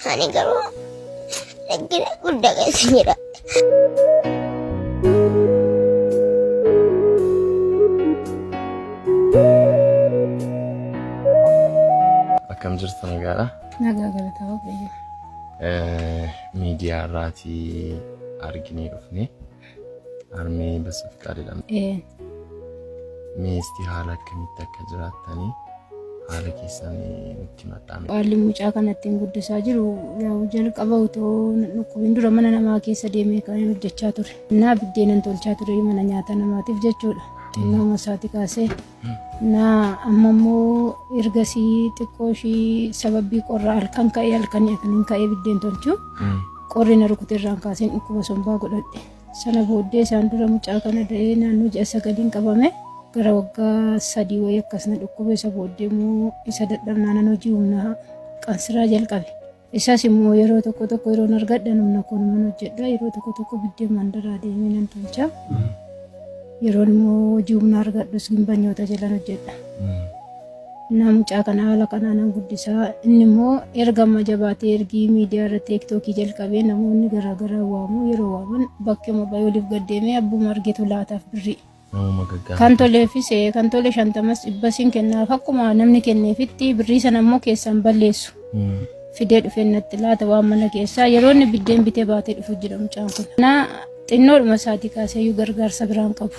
Ani garuu rakkina guddaa keessa jira. Akkam jirtu nagaadha? Nagaa galataa Waaqayyo. Miidiyaa irraatii arginee dhufne harmee Bassafiqaa jedhamti. Meestii haala akkamitti akka jiraattanii haala keessan nutti himadhaa. Haalli mucaa kana ittiin guddisaa jiru yaa'u jalqaba otoo dhukkubin dura mana namaa keessa deemee kan inni hojjechaa ture. Innaa biddeenan tolchaa ture mana nyaata namaatiif jechuudha. Xinnooma isaati kaasee. Innaa amma immoo ergasii xiqqoo ishii sababii qorra halkan ka'ee halkanii kan hin ka'ee biddeen tolchu qorri na rukute irraan kaaseen dhukkuba sombaa godhadhe. Sana booddee isaan dura mucaa kana da'ee naannoo ji'a 9n qabame gara waggaa 3 wayii akkas na dhukkube isa booddee immoo isa dadhabnaanan hojii humnaa qansiraa jalqabe. Isas immoo yeroo tokko tokko yeroon argadhan humna koonuman hojjedha yeroo tokko tokko biddeen mandaraa deemee nan tolcha. Yeroon immoo hojii humnaa argadhus gimbanyoota jalan hojjedha. Innaa mucaa kana haala kanaa nan guddisaa. Inni immoo erga amma jabaatee ergii miidiyaa irra teektookii jalqabee namoonni garaa garaa waamu yeroo waaman bakkuma ba'ee oliif gad deemee abbuma argetu laataaf birrii. Namuma gaggaafata. Kan toleefis kan tole shantamas dhibbas hin kennaaf akkuma namni kenneefitti birrii sana immoo keessaan balleessu. Fidee dhufee natti laata waan mana keessaa yeroo inni biddeen bitee baatee dhufu jira mucaan kun. Naa xinnoodhuma isaatii kaaseeyyuu gargaarsa biraan qabu.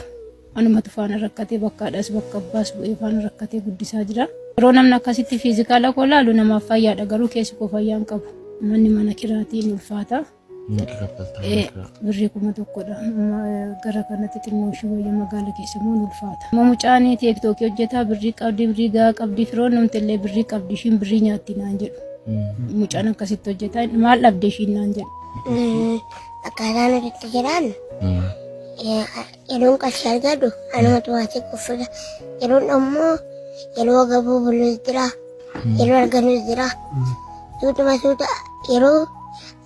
Anumatu faana rakkatee bakka haadhaas bakka abbaas bu'ee faana rakkatee guddisaa jira. Yeroo namni akkasitti fiizikaala koo laalu namaaf fayyaadha garuu keessi koo fayyaa hin qabu. Manni mana kiraatiin ulfaata. Meeqa kaffalta mana kiraa? Birrii 1000dha. Gara kanatti xinnoo ishii wayya magaala keessa immoo ni ulfaata. Amma mucaan teektookii hojjetaa birrii qabdi birrii gahaa qabdi firoon numti illee birrii qabdi ishiin birrii nyaatti naan jedhu. Mucaan akkasitti hojjetaa maal dhabde ishiin naan jedhu. Akkaataa nuti itti jiraannu yeroon qarshii argadhu anumatu maatii kuffisa. Yeroon ammoo yeroo agabuu bulus jira. Yeroo argannus jira. Suutuma suuta yeroo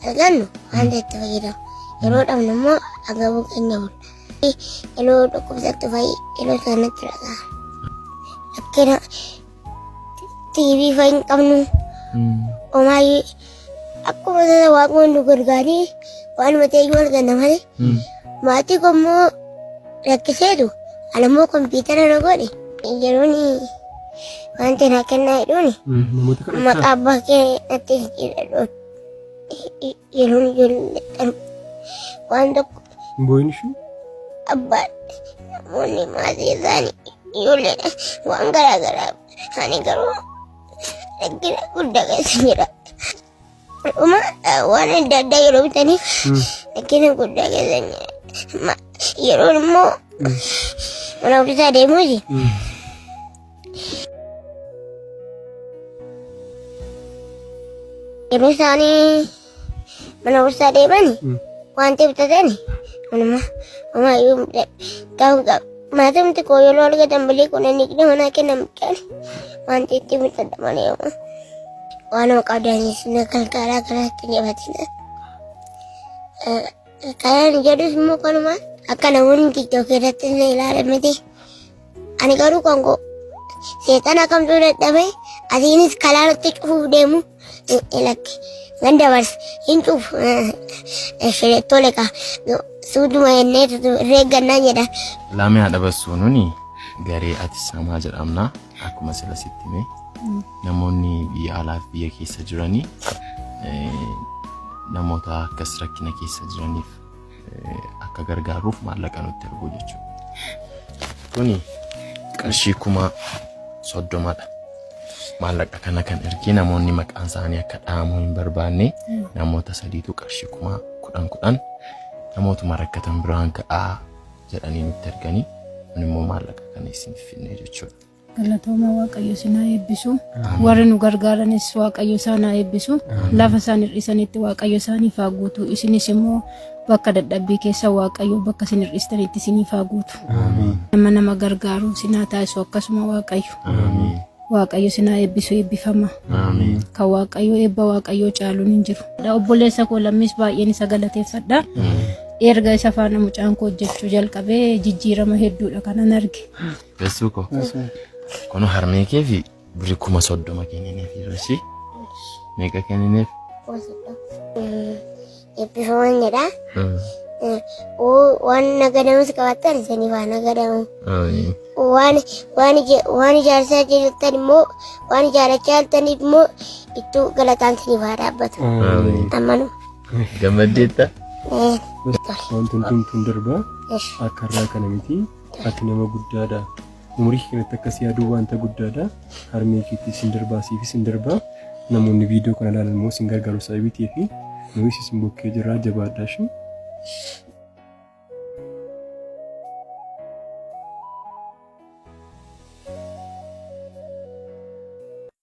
argannu wanta itti fayyadamu. Yeroo dhabnu immoo agabuu keenya bulla. Yeroo dhukkubsattu fa'i yeroo sanatti dhaga'a. Rakkina TV fa'i hin qabnu. Homaayyuu akkuma sana waaqni nu gargaaree waanuma ta'eyyuu arganna malee. Maatii koo immoo rakkiseetu ana immoo kompiitara na godhe yeroon wanti na kennaa jedhuun Namoota kadhachaa. maqaa abbaa kee natti jijjiiradhu yeroon ijoollee qaru waan tokko Hin boo'in ishuu. abbaa namoonni maatii isaanii ijoollee waan garaa garaa ani garuu rakkina guddaa keessa jira. Dhuma waan adda addaa yeroo bitanii rakkina guddaa keessa jira. Yeroon immoo mana ofiisaa deemuuti. Yeroo isaanii mana ofiisaa deeman wanti bitatan manuma homaayyuu ta'uu qaba. Maatumti koo yeroo argatan bilii kunan digdama naa kennan bitaan wanti itti bitadha malee homaa. Waanuma qabdanis na gargaaraa karaatti jabatina. Kanan jedhus immoo kanuma akka namoonni tiktok irratti na ilaalan miti. Ani garuu kan koo seexana kamtuu dadhabe asiinis kalaa nutti cufuuf deemu lakki nan dabarse hin cufu tole kaa suutuma jennee reeggannaa jedha. Laamee haadha bassuu nuni garee ati samaa jedhamna akkuma sila sitti hime namoonni biyya alaa fi biyya keessa jiranii namoota akkas rakkina keessa jiraniif akka gargaaruuf maallaqa nutti erguu jechuudha. Kuni qarshii 30,000dha. Maallaqa kana kan ergee namoonni maqaan isaanii akka dhahamu hin barbaanne namoota sadiitu qarshii 10,000 10 namootuma rakkatan biraan ga'aa jedhanii nutti erganii kun immoo maallaqa kana isiniif finne jechuudha. Galatooma Waaqayyo isin haa eebbisu. Warri nu gargaaranis Waaqayyo isaan haa eebbisu. Lafa isaan hir'isanitti Waaqayyo isaaniif haa guutu. Isinis immoo bakka dadhabbii keessa Waaqayyo bakka isin hir'istanitti isiniif haa guutu. Nama nama gargaaru isin haa taasisu akkasuma Waaqayyo. Waaqayyo isin haa eebbisu eebbifama. Kan Waaqayyo eebba Waaqayyoo caaluun hin jiru. Obboleessa koo lammiis baay'een isa galateeffadha. Erga isa faana mucaan koo hojjechuu jalqabee jijjiirama hedduudha kanan arge. Bessuu koo. Kun harmee kee fi birri 30,000 kennineef yeroo ishii. Meeqa kennineef? Kuma 30. Eebbifaman jedha. Waan nagadamus qabaattan isiniif haa nagadamu. Amiin. Waan waan ija- waan ijaarsaa jirtan immoo waan ijaarrachaa jirtaniif immoo ittuu galataan isiniif haa dhaabbatu. Amiin. Ammanu. Gammaddeetta? Eh, Wanti hundumtuun darbaa Esh. akka irraa kana miti. Ati nama guddaadha. Umurii kee kanatti akkas yaaduu wanta guddaadha. Harmee keetiif sin darbaa siifis hin darbaa. Namoonni viidiyoo kana ilaalan immoo sin gargaaru sababii ta'eef nuyis isin bukkee jirraa jabaadhaa ishee.